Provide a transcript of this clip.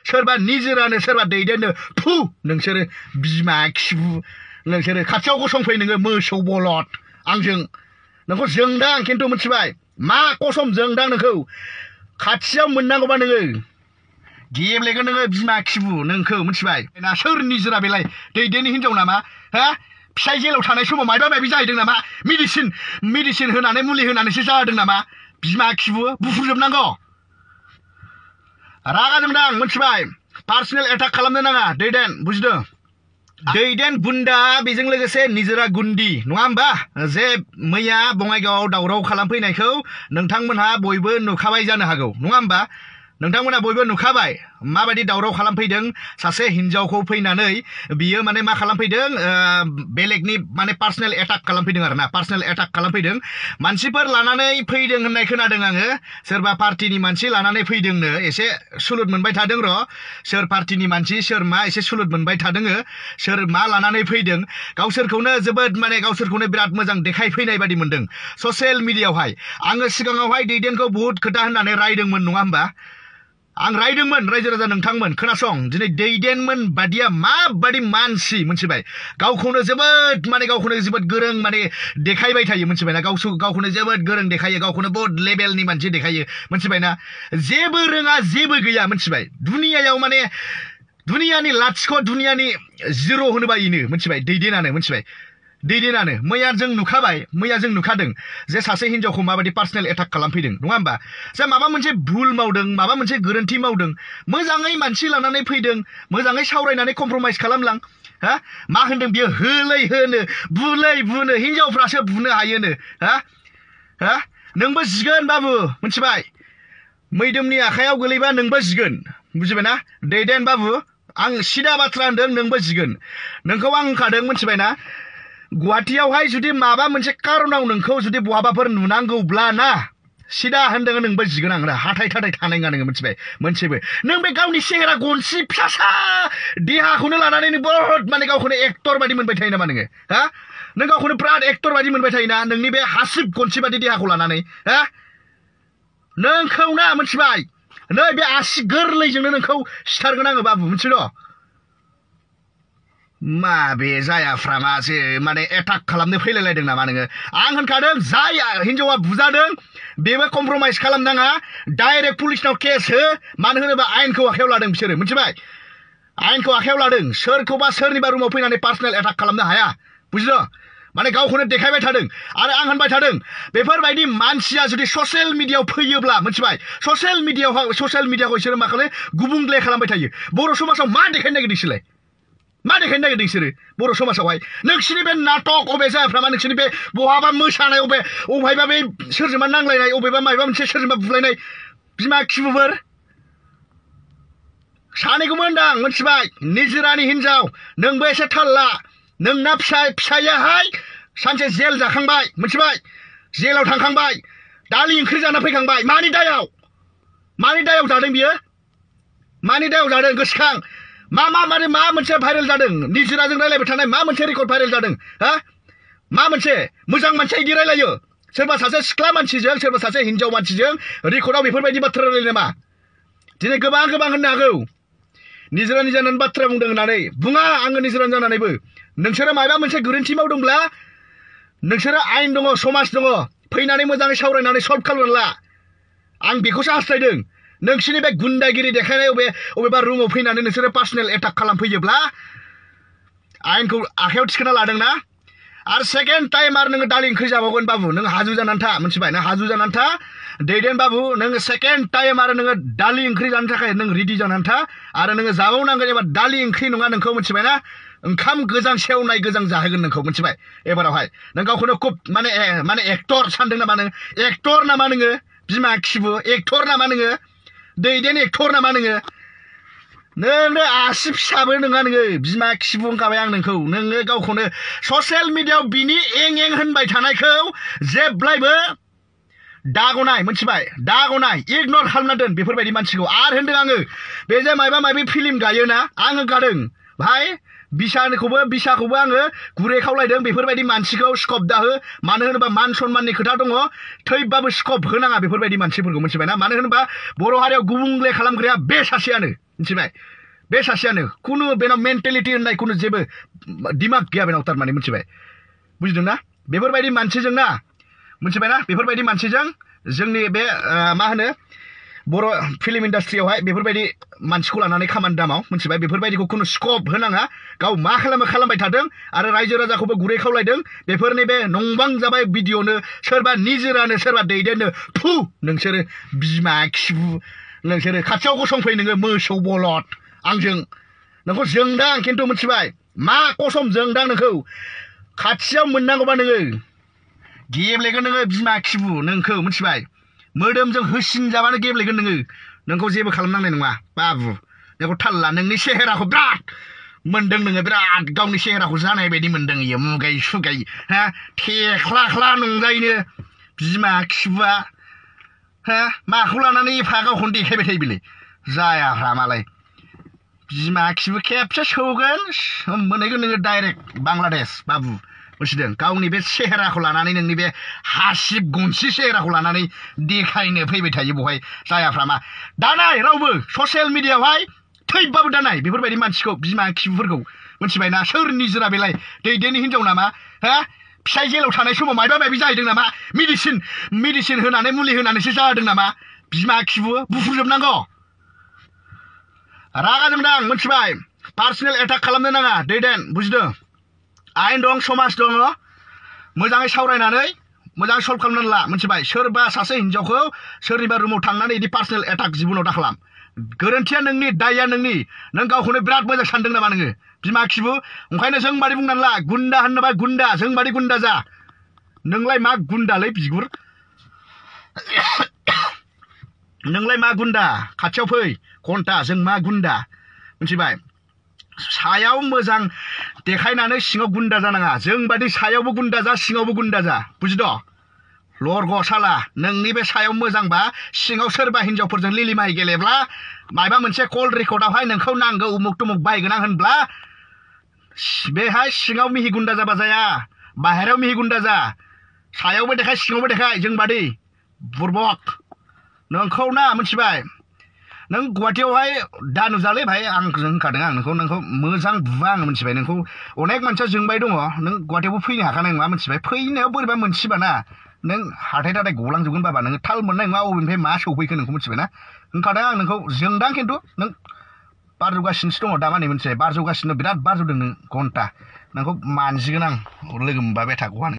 सोरबा निजोरानो सोरबा दैदेननो फु नोंसोरो बिमा खिबु नोंसोरो खाथियाव गसंफै नोङो मोसौ बलद आंजों नोंखौ जोंदां खिन्थु मिथिबाय मा कसम जोंदां नोंखौ खाथियाव मोननांगौबा नोङो गेब्लेगोन नोङो बिमा खिबु नोंखौ मिथिबाय ना सोर निजोरा बेलाय दैदेननि हिनजाव नामा हा फिसाय जेलाव थानाय समाव मायबा मायबि जाहैदों नामा मेडिसिन होनानै मुलि होनानैसो जादों नामा बिमा खिबु बुफुरजोबनांगौ रागा जोंदां मिथिबाय पार्सनेल एटाक खालामनो नाङा दैदेन बुजिदों दैदेन गुन्दा बेजों लोगोसे निजोरा गुन्दी नङा होमबा जे मैया बङाइगावआव दावराव खालामफैनायखौ नोंथांमोनहा बयबो नुखाबाय जानो हागौ नङा होमबा नोंथांमोना बयबो नुखाबाय माबायदि दावराव खालामफैदों सासे हिनजावखौ फैनानै बियो माने मा खालामफैदों बेलेगनि माने पार्सनेल एटाक खालामफैदों आरोना पार्सनेल एटाक खालामफैदों मानसिफोर लानानै फैदों होननाय खोनादों आङो सोरबा पार्टीनि मानसि लानानै फैदोंनो एसे सुलुद मोनबाय थादों र सोर पार्टीनि मानसि सोर मा एसे सुलुद मोनबाय थादों सोर मा लानानै फैदों गावसोरखौनो जोबोद माने गावसोरखौनो बिराद मोजां देखायफैनाय बायदि मोनदों ससियेल मिडियायावहाय आङो सिगाङावहाय दैदेनखौ बहुत खोथा होननानै रायदोंमोन नङा होमबा आं रायदोंमोन रायजो राजा नोंथांमोन खोनासं दिनै दैदेनमोन बादिया माबादि मानसि मोनथिबाय गावखौनो जोबोद गोरों माने देखायबाय थायो मोनथिबायना गावखौनो जोबोद गोरों देखायो गावखौनो बहुत लेभेलनि मानसि देखायो मोनथिबायना जेबो रोङा जेबो गैया मोनथिबाय दुनियायाव माने दुनियानि लाथिख दुनियानि जिर' होनोबा इनो मोनथिबाय दैदेनानो मोनथिबाय दैदेनानो मैया जों नुखादों जे सासे हिनजावखौ माबायदि पार्सनेल एटाक खालामफैदों नङा होमबा जे माबा मोनसे भुल मावदों माबा मोनसे गोरोन्थि मावदों मोजाङै मानसि लानानै फैदों मोजाङै सावरायनानै कमप्रमाइज खालामलां हा मा होनदों बियो होलै होनो बुलै बुनो हिनजावफ्रासो बुनो हायोनो हा नोंबो जिगोन बाबु मोनथिबाय मैदोमनि आखायाव गोलैबा नोंबो जिगोन बुजिबायना दैदेन बाबु आं सिदा बाथ्रा होनदों नोंबो जिगोन नोंखौ आं होनखादों मोनथिबायना गुवाहाटीयावहाय जुदि माबा मोनसे कारनाव नोंखौ जुदि बहाबाफोर नुनांगौब्ला ना सिदा होनदों नोंबो जिगोन आं हाथाय थाथाय थानाय नङा नोङो मोनथिबाय मोनसेबो नों बे गावनि सेहेरा गनसि फिसासा देहाखौनो लानानै नों बहुत माने गावखौनो एक्टर बायदि मोनबाय थायो नामा नोङो हा नों गावखौनो बिराद एक्टर बायदि मोनबाय थायोना नोंनि बे हासिब गनसि बायदि देहाखौ लानानै हा नोंखौ ना मोनथिबाय नै बे आसि गोरलैजोंनो नोंखौ सिथारगोन आङो बाबु मोनथिल' मा बे जायाफ्रा मासे माने एटाक खालामनो फैलायलायदों नामा नोङो आं होनखादों जाय हिनजावा बुजादों बेबो कमप्रमाइज खालामनाङा डाइरेक्ट पुलिसनाव केस हो मानो होनोबा आयेनखौ आखायाव लादों बिसोरो मिथिबाय आयेनखौ आखायाव लादों सोरखौबा सोरनिबा रुमाव फैनानै पार्सनेल एटाक खालामनो हाया बुजिदों माने गावखौनो देखायबाय थादों आरो आं होनबाय थादों बेफोरबायदि मानसिया जुदि ससियेल मिडियायाव फैयोब्ला मिथिबाय ससियेल मिडियाखौ बिसोरो मा खालामो गुबुंले खालामबाय थायो बर' समाजाव मा देखायनो नागिरदोंसोलाय मा देखायनो नागिरदों बिसोरो बर' समाजावहाय नोंसिनि बे नाटक अबे जायफ्रामा नोंसिनि बे बहाबा मोसानाय अबेहायबा बे सोरजोंबा नांलायनाय अबेबा माबा मोनसे सोरजोंबा बुलायनाय बिमा खिबुफोर सानैखौबो होनदां मोनथिबाय निजोरानि हिनजाव नोंबो एसे थाल ला नोंना फिसायाहाय सानसे जेल जाखांबाय मोनथिबाय जेलाव थांखांबाय दालि ओंख्रि जाना फैखांबाय मानि दायाव जादों बियो मानि दायाव जादों गोसोखां मा मोनसे भाइरेल जादों निजोराजों रायलायबाय थानाय मा मोनसे रेकर्ड भाइरेल जादों हा मा मोनसे मोजां मानसिया इदि रायलायो सोरबा सासे सिख्ला मानसिजों सोरबा सासे हिनजाव मानसिजों रेकर्डआव बेफोरबायदि बाथ्रा रायलायो नामा दिनै गोबां होननो हागौ निजोरानि जानानै बाथ्रा बुंदों होननानै बुङा आङो निजोरानि जानानैबो नोंसोरो माबा मोनसे गोरोन्थि मावदोंब्ला नोंसोरो आयेन दङ समाज दङ फैनानै मोजाङै सावरायनानै सल्भ खालामनानै ला आं बेखौसो हास्थायदों नोंसिनि बे गुन्दागिरि देखायनाय अबेबा रुमाव फैनानै नोंसोरो पार्सनेल एटाक खालामफैयोब्ला आयेनखौ आखायाव थिखोना लादोंना आरो सेकेन्ड टाइम आरो नोङो दालि ओंख्रि जाबावगोन बाबु नों हाजु जानानै था मोनथिबाय ना हाजु जानानै था दैदेन बाबु नोङो सेकेन्ड टाइम आरो नोङो दालि ओंख्रि जानो थाखाय नों रेडि जानानै था आरो नोङो जाबावनांगोन एबा दालि ओंख्रि नङा नोंखौ मोनथिबाय ना ओंखाम गोजां सेवनाय गोजां जाहोगोन नोंखौ मोनथिबाय एबारावहाय नों गावखौनो खुब माने एक्टर सानदों नामा नों एक्टर नामा नोङो बिमा खिबु एक्टर नामा नोङो दैदेन एक्टर नामा नोङो नोंनो आसि फिसाबो नङा नोङो बिमा खिबु होनखाबाय आं नोंखौ नोङो गावखौनो ससियेल मिडियायाव बिनि एं होनबाय थानायखौ जेब्लायबो दागनाय मोनथिबाय दागनाय इगनर खालामना दोन बेफोरबायदि मानसिखौ आरो होनदों आङो बे जे माबा माबि फिल्म गायोना आं होनखादों भाई बिसाखौबो आङो गुरै खावलायदों बेफोरबायदि मानसिखौ स्कप दाहो मानो होनोबा मान सन्माननि खोथा दङ थैबाबो स्कप होनाङा बेफोरबायदि मानसिफोरखौ मिथिबायना मानो होनोबा बर' हारियाव गुबुंले खालामग्राया बे सासेयानो मिथिबाय बे सासेयानो कुनु बेनाव मेन्टेलिटि होननाय कुनु जेबो दिमाग गैया बेनाव थारमाने मिथिबाय बुजिदोंना बेफोरबायदि मानसिजोंना मिथिबायना बेफोरबायदि मानसिजों जोंनि बे मा होनो बर' फिल्म इन्डास्ट्रियावहाय बेफोरबायदि मानसिखौ लानानै खामानि दामाव मिथिबाय बेफोरबायदिखौ कुनु स्कप होनाङा गाव मा खालामबाय थादों आरो रायजो राजाखौबो गुरै खावलायदों बेफोरनि बे नंबां जाबाय भिडिअनो सोरबा निजोरानो सोरबा दैदेननो थु नोंसोरो बिमा खिबु नोंसोरो खाथियाव गसंफै नोङो मोसौ बलद आंजों नोंखौ जोंदां खिन्थु मिथिबाय मा कसम जोंदां नोंखौ खाथियाव मोननांगौबा नोङो गेब्लेगोन नोङो बिमा खिबु नोंखौ मिथिबाय मोदोमजों होसिन जाबानो गेब्लेगोन नोंखौ जेबो खालामनांनाय नङा बाबु नोंखौ थाल्ला नोंनि सेहेराखौ बिराद मोन्दों नोङो बिराद गावनि सेहेराखौ जानाय बायदि मोन्दों इयो मुगाय सुगाय हा थेख्ला नंजायनो बिमा खिबुआ हा माखौ लानानै एफा गावखौनो देखायबाय थायो बेलाय जायाफ्रा मालाय बिमा खिबु खेबसे सौगोन मोनहैगोन नोङो डाइरेक्ट बांलादेश बाबु बुजिदों गावनि बे सेहेराखौ लानानै नोंनि बे हासिब गनसि सेहेराखौ लानानै देखायनो फैबाय थायो बहाय जायाफ्रा मा दानाय रावबो ससियेल मिडियायावहाय थैबाबो दानाय बेफोरबायदि मानसिखौ बिमा खिबुफोरखौ मिथिबायना सोर निजोरा बेलाय दैदेननि हिनजाव नामा हा फिसाय जेलाव थानाय समाव मायबा मायबि जाहैदों नामा मेडिसिन होनानै मुलि होनानैसो जादों नामा बिमा खिबु बुफ्रुजोबनांगौ रागा जोंदां मिथिबाय पार्सनेल एटाक खालामनो नाङा दैदेन बुजिदों आयेन दं समाज दङ मोजाङै सावरायनानै मोजां सल्भ खालामनानै ला मिथिबाय सोरबा सासे हिनजावखौ सोरनिबा रुमाव थांनानै इदि पार्सनेल एटाक जिबनाव दा खालाम गोरोन्थिया नोंनि दायया नोंनि नों गावखौनो बिराद मोजां सानदों नामा नोङो बिमा खिबु ओंखायनो जों बादि बुंनानै ला गुन्दा होननोबा गुन्दा जों बादि गुन्दा जा नोंलाय मा गुन्दालै बिगुर नोंलाय मा गुन्दा खाथियाव फै घन्टा जों मा गुन्दा मिथिबाय सायाव मोजां देखायनानै सिङाव गुन्दा जानाङा जों बादि सायावबो गुन्दा जा सिङावबो गुन्दा जा बुजिद' लरग' साला नोंनि बे सायाव मोजांबा सिङाव सोरबा हिनजावफोरजों लिलिमाइ गेलेब्ला मायबा मोनसे कल रेकर्डआवहाय नोंखौ नांगौ उमुक तुमुक बायगोन आं होनब्ला बेहाय सिङाव मिहि गुन्दा जाबा जाया बाहेरायाव मिहि गुन्दा जा सायावबो देखाय सिङावबो देखाय जों बादि बुरबक नोंखौ ना मिथिबाय नों गुवाहाटीयावहाय दा नुजालै भाई आं होनखादों आं नोंखौ मोजां बुवा आं मिथिबाय नोंखौ अनेक मानसिया जोंबाय दङ नों गुवाहाटीयावबो फैनो हाखानाय नङा मिथिबाय फैनायाव बोरैबा मोनसिबाना नों हाथाय दाथाय गलांजोबगोन बाबा नोङो थाल मोननाय नङा अबेनिफ्राय मा सौफैखो नोंखौ मिथिबायना होनखादों आं नोंखौ जोंदां खिन्थु नों बारजौगासिनोसो दङ दामानि मिथिबाय बारजौगासिनो बिराद बारजौदों नों घन्टा नोंखौ मानजिगोन आं लोगो मोनबा बेथाखौहा